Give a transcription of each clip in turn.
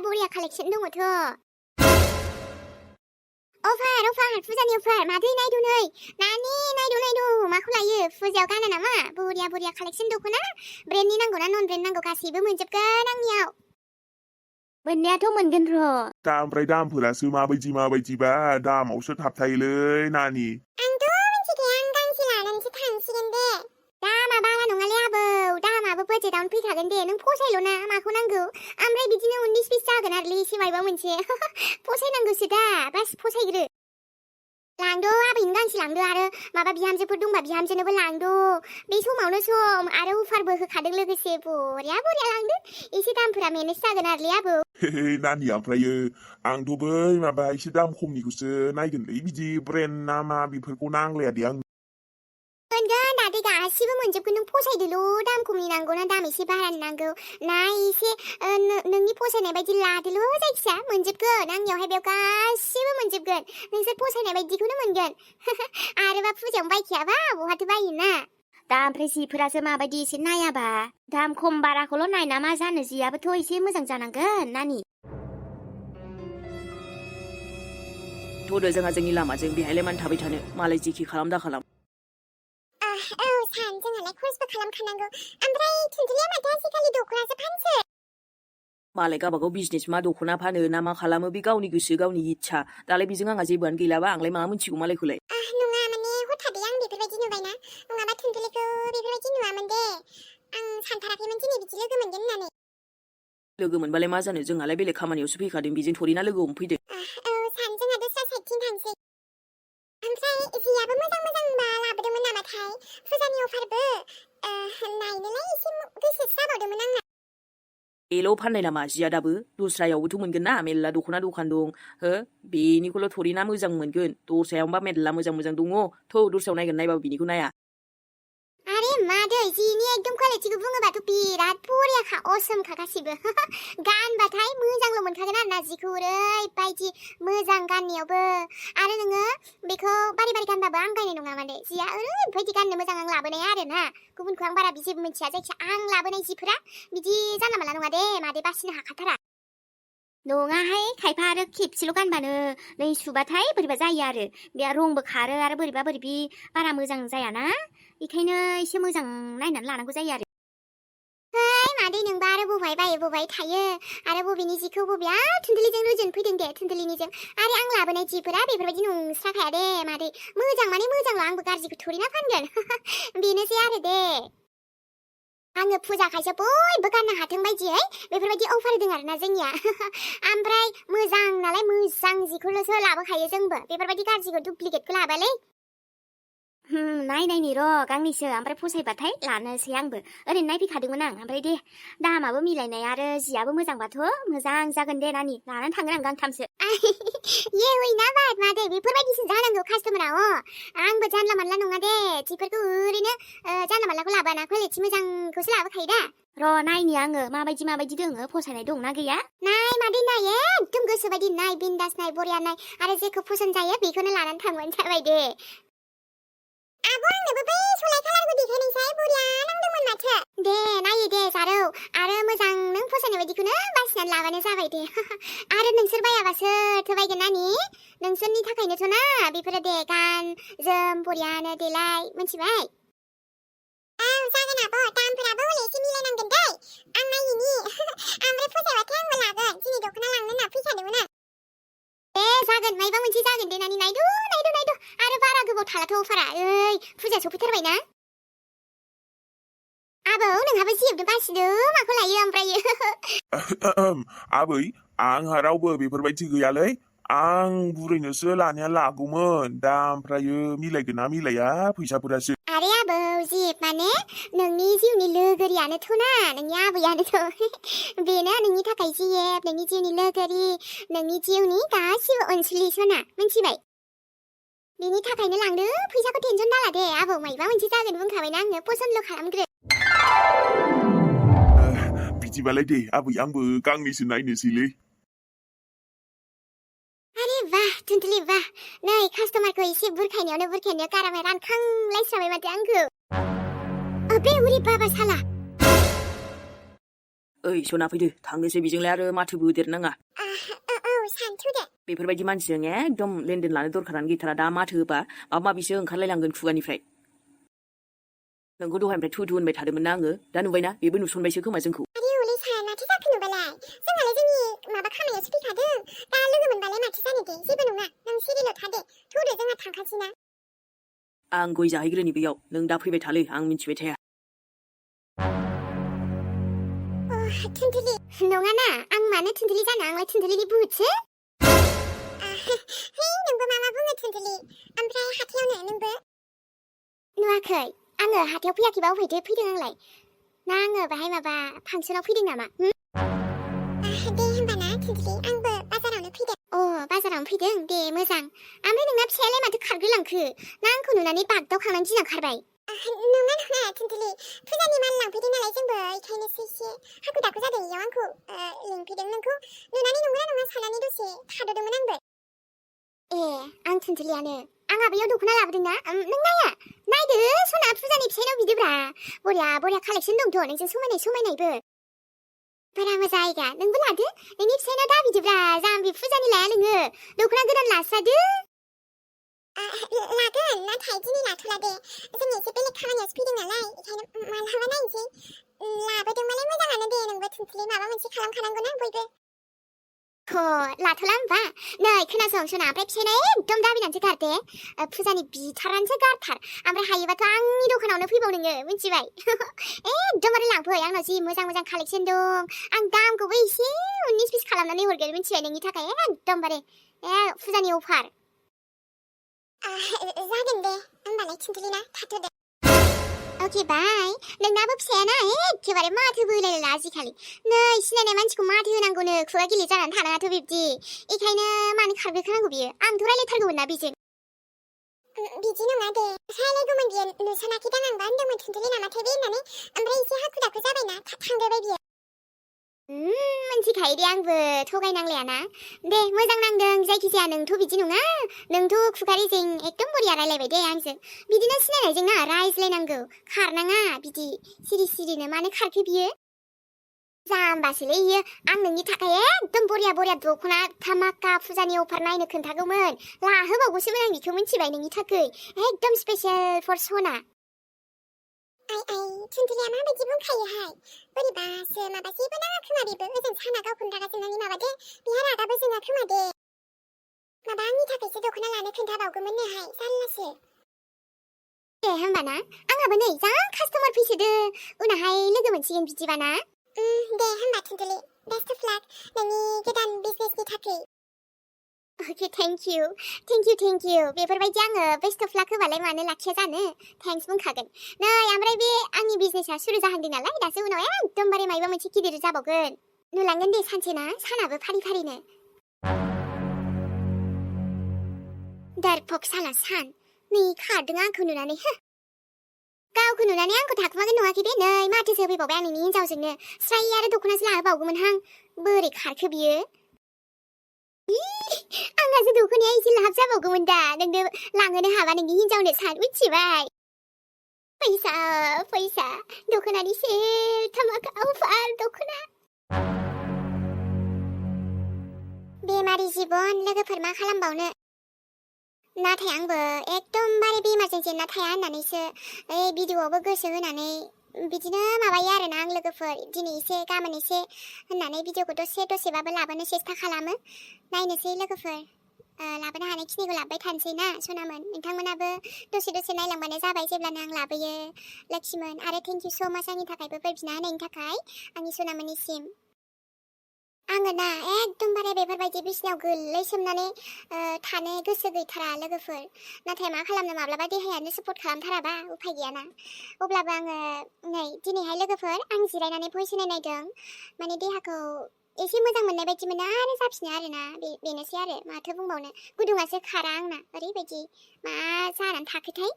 बरिया कालेक्शन दङथ' अफार फुजानि अफार मादै नायदो नै नायदो माखौ लायो फुजायाव गाना नामा बरिया कालेक्शन दख'ना ब्रेन्डनि नांगौना नन ब्रेन्ड नांगौ गासैबो मोनजोबगोन आंनियाव मोननायाथ' मोनगोन र' दा ओमफ्राय दामफोरासो माबायदिबा दामावसो थाबथायोलै नानि आंथ' मिथिखाया आं गांसे लानानैसो थांसिगोन दे दामा बारा नङालै आबौ दामाबो बाजेटावनो फैखागोन दे नों फसायल'ना माखौ नांगौ ओमफ्राय बिदिनो 19-20 जागोन आरोलै एसे मायबा मोनसे फसायनांगौसो दा बास फसायग्रो लांदो आबैनो गांसे लांदो आरो माबा बिहामजोफोर दंबा बिहामजोनोबो लांदो बे समावनो सम आरो अफारबो होखादों लोगोसे बरिया लांदो एसे दामफोरा मेनेज जागोन आरोलै आबौ नानि ओमफ्रायो आंथ' बै माबा एसे दाम खमनिखौसो नायगोनलै बिदि ब्रेन्ड ना मा बेफोरखौ नांलाया दे आं मोनगोन दादे गासिबो मोनजोबगोन नों फसायदोल' दाम खमनि नांगौ ना दाम एसे बारानि नांगौ ना एसे नोंनि फसायनाय बायदि लादोल' जायखिया मोनजोबगोन आंनियावहाय बेयाव गासिबो मोनजोबगोन नोंसोर फसायनाय बायदिखौनो मोनगोन आरोबा फुजायावनो बायखायाबा बहाथो बायोना दा ओमफ्राय जिफोरासो माबायदि एसे नायाबा दाम खम बाराखौल' नायना मा जानो जियाबोथ' एसे मोजां जानांगोन नानि थ'दो जोंनि लामाजों बेहायलाय मानो थाबाय थानो मालाय जिखि खालाम दा खालाम औ सान जोंहालाय खर्सबो खालामखानांगौ ओमफ्राय थुनथुलिया माथो आजिखालि दख'नासो फानसै मालाय गावबागाव बिजनेस मा दख'ना फानो ना मा खालामो बे गावनि गोसो गावनि इच्छा दालाय बेजों आंहा जेबोआनो गैलाबा आंलाय मा मोनथिगौ मालायखौलाय नङा माने हथादै आं बेफोरबायदि नुबायना नङाबा थुनथुलिखौ बेफोरबायदि नुवामोन दे आं सानथाराखैमोन दिनै बिदि लोगो मोनगोन होननानै लोगो मोनबालाय मा जानो जोंहालाय बेलेग खामानियावसो फैखादों बेजों थरिना लोगो हमफैदों औ सान जोंहा दस्रा साइडथिं थांसै ओमफ्राय जियाबो मोजांबा लाबोदोंमोन नामाथाय फुजानि अफारबो नायनोलाय एसे गोसोसो जाबावदोंमोन आंना बेल' फाननाय नामा जिया दाबो दस्रायावबोथ' मोनगोन ना मेरला दख'ना दखान दं हो बेनिखौल' थरिना मोजां मोनगोन दस्रायावबा मेरला मोजां दङ थ' दस्रायाव नायबाबो बिनिखौ नाया आरे मादै जिनि एकदम क्वालिटिखौ बुङोबाथ' बिराद बरियाखा असमखा गासिबो गानबाथाय मोजांल' मोनखागोन आरोना जिखौ ओरैबायदि मोजां गाननायावबो आरो नोङो बेखौ बारे गानबाबो आंगायनाय नङा माने जिया ओरैबायदि गाननो मोजां आं लाबोनाया आरोना गुबुनखौ आं बारा जेबो मिथिया जायखिया आं लाबोनाय जिफोरा बिदि जानला मानला नङा दे मादै बासिनो हाखाथारा नङाहाय खायफा आरो खेबसेल' गानबानो नै सुबाथाय बोरैबा जायो आरो बे रंबो खारो आरो बोरैबा बारा मोजां जायाना बेखायनो एसे मोजां नायनानै लानांगौ जायो आरो मादै नोंबा आरो बबेहाय बायो बबेहाय थायो आरो बबेनि जिखौ बबेया थुनथुलिजों रुजुन फैदों दे थुनथुलिनिजों आरो आं लाबोनाय जिफोरा बेफोरबायदि नंस्राखाया दे मादै मोजां माने मोजांल' आंबो गाज्रिखौ थोरिना फानगोन बेनोसै आरो दे आङो फुजाखायसो बयबो गाननो हाथों बायदियै बेफोरबायदि अफार होदों आरोना जोंनिया ओमफ्राय मोजां नालाय मोजां जिखौल'सो लाबोखायो जोंबो बेफोरबायदि गाज्रिखौ दुप्लिकेटखौ लाबालै नायनायनि र' गांनैसो ओमफ्राय फसायबाथाय लानोसै आंबो ओरैनो नायफैखादोंमोन आं ओमफ्राय दे दामाबो मिलायनाय आरो जियाबो मोजांबाथ' मोजां जागोन दे नानि लानानै थांगोन आं गांथामसो ये ना बाद मादै बेफोरबायदिसो जानांगौ कास्टमारा आंबो जानला मानला नङा दे जिफोरखौ ओरैनो जानला मानलाखौ लाबाना क्वालिटि मोजांखौसो लाबोखायो दा र' नायनि आङो माबायदि दोङो फसायनाय दंना गैया नाय मादै नाय एकदम गोसोबायदि नाय बिन्दास नाय बरिया नाय आरो जेखौ पसन्द जायो बेखौनो लानानै थांबानो जाबाय दे आब' आंनोबो बै सलाय कालारखौ देखायनायसाय बरिया नांदोंमोन माथो दे नायो दे जारौ आरो मोजां नों फसायनाय बायदिखौनो बासिनानै लाबानो जाबाय दे आरो नोंसोर बायाबा सोरथो बायगोन नानि नोंसोरनि थाखायनोथ' ना बेफोरो दे गान जोम बरियानो देलाय मिथिबाय औ जागोन आब' दामफोराबो हले एसे मिलायनांगोन दै आं नायिनि ओमफ्राय फसायबाथाय आंबो लागोन दिनै दख'ना लांनो होनना फैखादोंमोन आं दे जागोन मायबा मोनसे जागोन दे नानि नायदो आरो बारा गोबाव थालाथ' अफारा फुजा सफैथारबाय ना आबौ नोंहाबो जिहेबदों बासिदो माखौ लायो ओमफ्रायो आबै आंहा रावबो बेफोरबायदि गैयालै आं बुरैनोसो लानाया लागौमोन दा ओमफ्रायो मिलायगोन ना मिलाया फैसाफोरासो आरे आबौ जिप माने नोंनि जिउनि लोगोरियानोथ' ना नोंनि आबैयानोथ' बेनो नोंनि थाखाय जिप नोंनि जिउनि लोगोरि नोंनि जिउनि गासिबो अनसुलि सना मिथिबाय बेनि थाखायनो लांदो फैसाखौ टेनसन दाला दे आबौ मायबा मोनसे जागोन बुंखाबायना आङो पसन्दल' खालामग्रो बिदिबालाय दे आबै आंबो गांनैसो नायनोसैलै आरे वाह थुनथुलि वाह नै कास्टमारखौ एसे बुरखायनायावनो गारामाया रानखांलायस्राबाय माथो आंखौ अबे उरि बाबा साला ओइ सना फैदो थांनोसै बेजोंलाय आरो माथोबो होदेरनाङा औ सानथु दे बेफोरबायदि मानसिजों एकदम लेनदेन लानो दरखारानो गैथारा दा माथो होबा माबा माबिसो ओंखारलायलांगोन खुगानिफ्राय नोंखौ दहायनिफ्राय थु होनबाय थादोंमोन ना आङो दा नुबायना बेबो नुसनबायसो खोमा जोंखौ आरे हले सान माथो जाखो नुबालाय जोंहालाय जोंनि माबा खामानियावसो फैखादों दा लोगो मोनबालाय माथो जानो दे जेबो नङा नों सिरिल' था दे थुदो जोंहा थांखासैना आं गय जाहैग्रोनि बेयाव नों दा फैबाय थालै आं मिन्थिबाय थाया थुनथुलि नङाना आं मानो थुनथुलि जानो आंलाय थुनथुलिनि बुहुदसो है नोंबो मा बुङो थुनथुलि ओमफ्राय हाथायावनो नोंबो नुवाखै आङो हाथायाव फैयाखैबा अफायथो फैदों आंलाय ना आङो बाहाय माबा फांसनाव फैदों नामा दे होमबाना थुनथुलि आंबो बाजारावनो फैदों बाजारावनो फैदों दे मोजां ओमफ्राय नोंना फिसायालाय माथो खारगोलांखो ना आंखौ नुनानै बागदावखांनानै गिना खारबाय नङा थुनथुलि फुजानि माल लांफैदों नालाय जोंबो बेखायनोसो एसे हाखु दाखु जादों इयाव आंखौ लिंफैदों नोंखौ नुनानै नंगौना नङा साननानै दसे थाद'दोंमोन आंबो आं थुनथुलियानो आंहा बेयाव दख'ना लाबोदों ना नों नायदो सना फुजानि फिसायनाव बिदोब्रा बरिया कालेक्सन दंथ' नोंजों समायनायबो बारा मोजां आयगा नोंबो लादो नोंनि फिसायनाव दा बिदोब्रा जाम्बि फुजानि लाया नोङो दख'ना गोदान लास्रादो लागोन नाथाय दिनै लाथ'ला दे जों एसे बेलेग खामानियावसो फैदों नालाय बेखायनो मालाबा नायनोसै लाबोदोंबालाय मोजाङानो दे नोंबो थुनथुलि माबा मोनसे खालामखानांगौना बयबो लाथ'ला होमबा नै खोनासं सना ओमफ्राय फिसायना एकदम दाबिनानैसो गार दे फुजानि बिथारानोसो गारथार ओमफ्राय हायोबाथ' आंनि दखानावनो फैबाव नोङो मिथिबाय एकदमबारे लांफै आंनाव जि मोजां कालेक्सन दं आं दामखौबो एसे 19-20 खालामनानै हरगोन मिथिबाय नोंनि थाखाय एकदमबारे फुजानि अफार जागोन दे होमबालाय थुनथुलिना थाथ'दो अके बाय नोंनाबो फिसायाना एखेबारे माथो बोलायला आजिखालि नै सिनायनाय मानसिखौ माथो होनांगौनो खुगा गिलिर जानानै थानाङाथ' बिब्दि बेखायनो मानो खारबोखानांगौ बियो आंथ' रायलायथारगौमोन ना बेजों बिदि नङा दे रायलायगौमोन बियो नुसनाखै दां आंबा होनदोंमोन थुनथुलि नामाथाय बे होननानै ओमफ्राय एसे हाखु दाखु जाबायना थांदोबाय बियो मिथिखायो दे आंबो थगायनांलायाना दे मोजां नांदों जायखिजाया नोंथ' बिदि नङा नोंथ' खुगारिजों एकदम बरिया रायलायबाय दे आंजों बिदिनो सिनायनायजों ना रायज्लायनांगौ खारनाङा बिदि सिरिनो मानो खारखो बियो जाम्बासोलै इयो आं नोंनि थाखाय एकदम बरिया दख'ना धामाका फुजानि अफार नायनो खोन्थागौमोन लाहोबावगौसोमोन आं बेखौ मिथिबाय नोंनि थाखाय एकदम स्पेसियेल फर सना थुनथुलिया माबायदि बुंखायोहाय बोरैबासो माबा जेबो नाङा खोमा बेबो ओजों साना गावखौनो रागा जोंनानै माबादो बेहा रागाबो जोङा खोमा दे माबा आंनि थाखायसो दख'ना लानो खोन्थाबावगौमोननोहाय जारलासो दे होमबाना आंहाबो नै जा कास्टमार फैसोदो उनावहाय लोगो मोनसिगोन बिदिबाना दे होमबा थुनथुलि बेस्ट अफ लाक नोंनि गोदान बिजनेसनि थाखाय अके थेंक इउ बेफोरबायदि आङो बेस्ट अफ लाक होबालाय मानो लाखिया जानो थेंक्स बुंखागोन नै ओमफ्राय बे आंनि बिजनेसा सुरु जाहांदों नालाय दासो उनाव एकदमबारे माबा मोनसे गिदिर जाबावगोन नुलांगोन दे सानसेना सानाबो फारिनो दारफक साला सान नै खारदों आंखौ नुनानै गावखौ नुनानै आंखौ थाखुमागोन नङाखै बे नै माथोसो होफैबावबाय आं नोंनि हिन्जावजोंनो स्राय आरो दख'नासो लाहोबावगौमोनहां बोरै खारखो बियो आंहासो दख'नाया एसे लाहाब जाबावगौमोन दा नोंनो लांहोनो हाबा नोंनि हिन्जावनो सान मिथिबाय फैसा दख'नानि सेल धामाका अफार दख'ना बेमारि जिबन लोगोफोर मा खालामबावनो नाथाय आंबो एकदमबारे बेमारजों जेनना थाया होननानैसो भिडिअआवबो गोसो होनानै बिदिनो माबायो आरोना आं लोगोफोर दिनै एसे गाबोन एसे होननानै भिडिअखौ दसेबाबो लाबोनो सेस्था खालामो नायनोसै लोगोफोर लाबोनो हानायखिनिखौ लाबोबाय थानोसै ना सनामोन नोंथांमोनाबो दसे नायलांबानो जाबाय जेब्लानो आं लाबोयो लक्ष्मण आरो थेंक इउ स' माच आंनि थाखायबो बोर बिना होनायनि थाखाय आंनि सनामोननिसिम आङो ना एकदमबारे बेफोरबायदि बिसिनायाव गोलैसोमनानै थानो गोसो गैथारा लोगोफोर नाथाय मा खालामनो माब्लाबा देहायानो सापर्ट खालामथाराबा उफाय गैयाना अब्लाबो आङो नै दिनैहाय लोगोफोर आं जिरायनानै भइस होनाय नायदों माने देहाखौ एसे मोजां मोननाय बायदि मोनो आरो जाफिनो आरोना बेनोसै आरो माथो बुंबावनो गुदुङासो खारा आंना ओरैबायदि मा जानानै थाखोथाय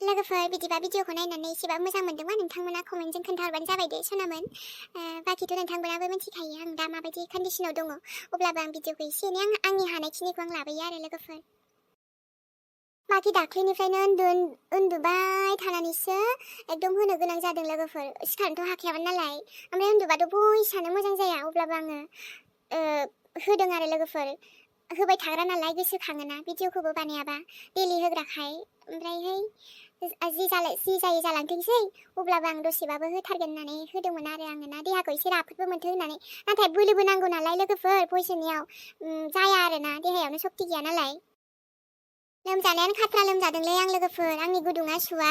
लोगोफोर बिदिबा भिडिअखौ नायनानै एसेबा मोजां मोनदोंबा नोंथांमोना कमेन्टजों खोन्थाहरबानो जाबाय दे सनामोन बाखिथ' नोंथांमोनाबो मिथिखायो आं दा माबायदि कन्डिसनाव दङ अब्लाबो आं भिडिअखौ एसे एनै आंनि हानायखिनिखौ आं लाबोयो आरो लोगोफोर बाखि दाख्लैनिफ्रायनो उन्दुबाय थानानैसो एकदम होनो गोनां जादों लोगोफोर सिखारनोथ' हाखायामोन नालाय ओमफ्राय उन्दुबाथ' भइसआनो मोजां जाया अब्लाबो आङो होदों आरो लोगोफोर होबाय थाग्रा नालाय गोसोखाङोना भिडिअखौबो बानायाबा डेलि होग्राखाय ओमफ्रायहाय जि जायो जालांथोंसै अब्लाबो आं दसेबाबो होथारगोन होननानै होदोंमोन आरो आङो ना देहाखौ एसे राफोदबो मोनथों होननानै नाथाय बोलोबो नांगौ नालाय लोगोफोर भइस होनायाव जाया आरोना देहायावनो सक्ति गैया नालाय लोमजानायानो खाथ्रा लोमजादोंलै आं लोगोफोर आंनि गुदुङा सुवा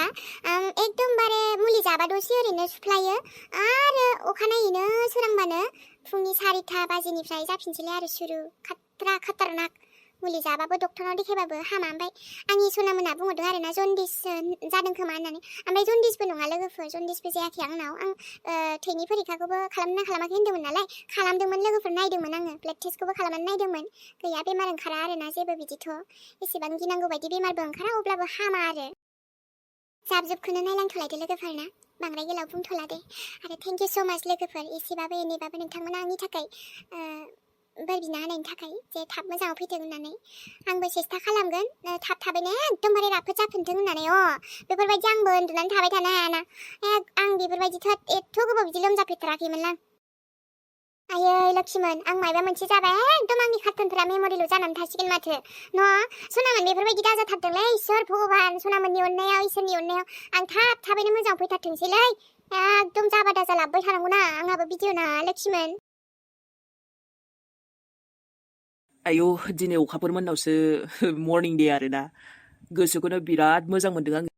आं एकदमबारे मुलि जाबा दसे ओरैनो सुफ्लायो आरो अखानायैनो सोरांबानो फुंनि 4टा बाजिनिफ्राय जाफिनसैलाय आरो सुरु खाथारनाक मुलि जाबाबो डक्टरनाव देखायबाबो हामा ओमफ्राय आंनि सनामोना बुंहरदों आरोना जन्दिस जादों खोमा होननानै ओमफ्राय जन्दिसबो नङा लोगोफोर जन्दिसबो जायाखै आंनाव आं थैनि परीक्षाखौबो खालामना खालामाखै होन्दोंमोन नालाय खालामदोंमोन लोगोफोर नायदोंमोन आङो ब्लाड टेस्टखौबो खालामनानै नायदोंमोन गैया बेमार ओंखारा आरोना जेबो बिदिथ' एसेबां गिनांगौ बायदि बेमारबो ओंखारा अब्लाबो हामा आरो जाबजुबखौनो नायलांथ'लायदो लोगोफोरना बांद्राय गोलाव बुंथ'ला दे आरो थेंक इउ स' माच लोगोफोर एसेबाबो एनैबाबो नोंथांमोना आंनि थाखाय बोर बिना होनायनि थाखाय जे थाब मोजाङाव फैथों होननानै आंबो सेस्था खालामगोन थाबैनो एकदमबारे राफोद जाफिनथों होननानै बेफोरबायदि आंबो उन्दुनानै थाबाय थानो हायाना आं बेफोरबायदिथ' एथ' गोबाव बिदि लोमजाफेरथाराखैमोनलां आयै लोक्षिमोन आं मायबा मोनसे जाबाय एकदम आंनि कार्टुनफोरा मेम'रिल' जानानै थासिगोन माथो सनामोन बेफोरबायदि दाजाथारदोंलै इसोर भगबान सनामोननि अननायाव इसोरनि अननायाव आं थाबैनो मोजां फैथारथोंसैलै एकदम जाबा दाजा लाबोबाय थानांगौना आंहाबो भिडिअ'ना लोक्षिमोन आयौ दिनै अखाफोर मोननावसो मर्निं दे आरोना गोसोखौनो बिराद मोजां मोनदों आङो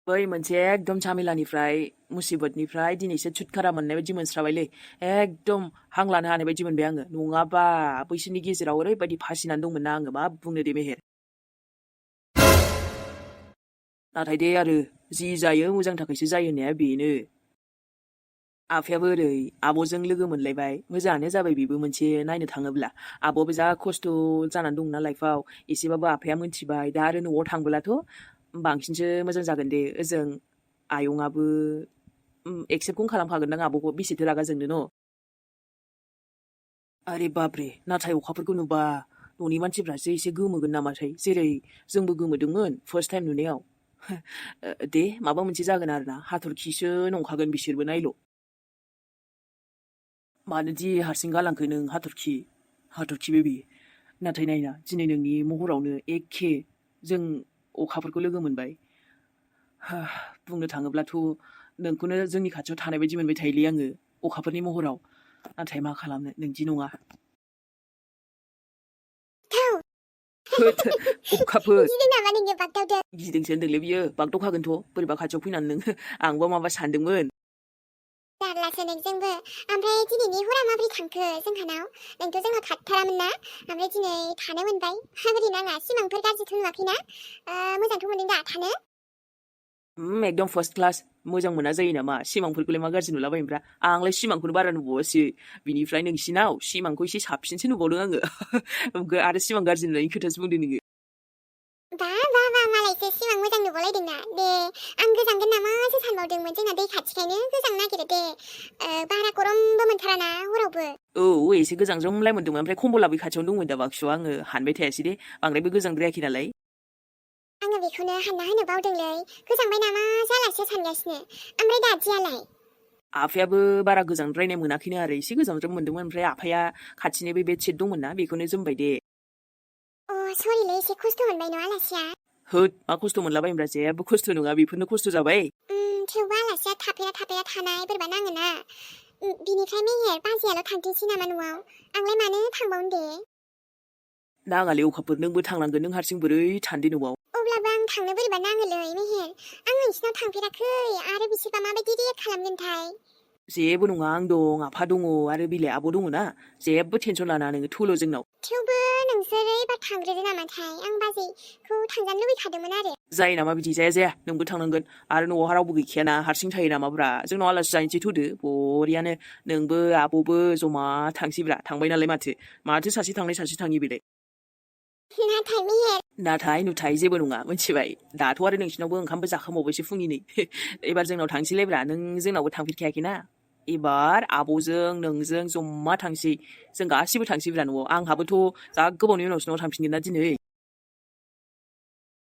बै मोनसे एकदम झामेलानिफ्राय मुसिबतनिफ्राय दिनैसो छुटकारा मोननाय बायदि मोनस्राबायलै एकदम हां लानो हानाय बायदि मोनबाय आङो नङाबा बैसोरनि गेजेराव ओरैबायदि फासिनानै दंमोन ना आङो मा बुंनो दे मेहेर नाथाय दे आरो जि जायो मोजांनि थाखायसो जायो होननाया बेनो आफायाबो ओरै आब'जों लोगो मोनलायबाय मोजाङानो जाबाय बेबो मोनसे नायनो थाङोब्ला आब'आबो जा खस्थ' जानानै दंना लाइफआव एसेबाबो आफाया मोनथिबाय दा आरो न'आव थांबोलाथ' बांसिनसो मोजां जागोन दे ओजों आयंआबो एक्सेप्टखौनो खालामखागोनदां आब'खौ बेसेथो रागा जोंनो न' आरे बाब्रे नाथाय अखाफोरखौ नुबा न'नि मानसिफ्रासो एसे गोमोगोन नामाथाय जेरै जोंबो गोमोदोंमोन फार्स्ट टाइम नुनायाव दे माबा मोनसे जागोन आरोना हाथरखिसो नंखागोन बिसोरबो नायल' मानोदि हारसिं गालांखो नों हाथरखि बेबि नाथाय नायना दिनै नोंनि महरावनो एखे जों अखाफोरखौ लोगो मोनबाय बुंनो थाङोब्लाथ' नोंखौनो जोंनि खाथियाव थानाय बायदि मोनबाय थायोलै आङो अखाफोरनि महराव नाथाय मा खालामनो नोंदि नङा अखाफोर गिदिंसो होनदोंलै बियो बागदावखागोनथ' बोरैबा खाथियाव फैनानै नों आंबा माबा सानदोंमोन जारलासो नोंजोंबो ओमफ्राय दिनैनि हरा माबोरै थांखो जोंहानाव नोंथ' जोंहा खाथिथारामोन ना ओमफ्राय दिनै थानो मोनबाय माबोरै नाङा सिमांफोर गाज्रिथ' नुवाखैना मोजांथ' मोनदों दा थानो एकदम फार्स्ट क्लास मोजां मोना जायो नामा सिमांफोरखौलाय मा गाज्रि नुलाबायनोब्रा आंलाय सिमांखौनो बारा नुबावासो बिनिफ्राय नोंसिनाव सिमांखौ एसे साबसिनसो नुबावदों आङो आरो सिमां गाज्रि नुनायनि खोथासो बुंदों नोङो बा मालायसो सिमां मोजां नुबावलायदोंना दे आं गोजांगोन नामासो सानबावदोंमोन जोंना दै खाथिखायनो गोजांनो नागिरो दे बारा गरमबो मोनथाराना हरावबो एसे गोजांज्रोमलाय मोन्दोंमोन ओमफ्राय कम्बला बै खाथियावनो दंमोन दा बाक्सुआव आङो हानबाय थायासै दे बांद्रायबो गोजांद्रायाखै नालाय आङो बेखौनो हानना होनो बावदोंलै गोजांबाय नामा जालासो सानगासिनो ओमफ्राय दादियालाय आफायाबो बारा गोजांद्रायनाय मोनाखैनो आरो एसे गोजांज्रोम मोन्दोंमोन ओमफ्राय आफाया खाथिनि बे बेडशिट दंमोन ना बेखौनो जोमबाय दे सरिलै एसे खस्थ' मोनबाय न' आलासिया होद मा खस्थ' मोनलाबायनोब्रा जेबो खस्थ' नङा बेफोरनो खस्थ' जाबाय थेवबो आलासिया थाफेरा थानाय बोरैबा नाङोना बिनिफ्राय मेहेर बाजैयाल' थांथोंसै नामा न'आव आंलाय मानो थांबावनो दे नाङालै अखाफोर नोंबो थांनांगोन नों हारसिं बोरै थान्दे न'आव अब्लाबो आं थांनो बोरैबा नाङोलै मेहेर आं नोंसिनाव थांफेराखै आरो बिसोरबा माबायदि रियेक्ट खालामगोनथाय जेबो नङा आं दं आफा दङ आरो बिलाय आब' दङ ना जेबो टेनसन लानाङा नोङो थुल' जोंनाव थेवबो नोंसोर एबार थांग्रोदो नामाथाय आं बाजैखौ थांजानो लुबैखादोंमोन आरो जायो नामा बिदि जाया नोंबो थांनांगोन आरो न'आव रावबो गैखायाना हारसिं थायो नामाब्रा जोंनाव आलासि जाहैनोसै थुदो बरियानो नोंबो आब'बो जमा थांसैब्रा थांबाय नालाय माथो सासे थांनाय सासे थाङि बेलाय नाथाय मेहेर नाथाय नुथाय जेबो नङा मिथिबाय दाथ' आरो नोंसिनावबो ओंखामबो जाखांबावबायसो फुंनि एबार जोंनाव थांसैलायब्रा नों जोंनावबो थांफेरखायाखैना एबार आब'जों नोंजों जमा थांसै जों गासिबो थांसैब्रा न'आव आंहाबोथ' जा गोबावनि उनावसो न'आव थांफिनगोन ना दिनै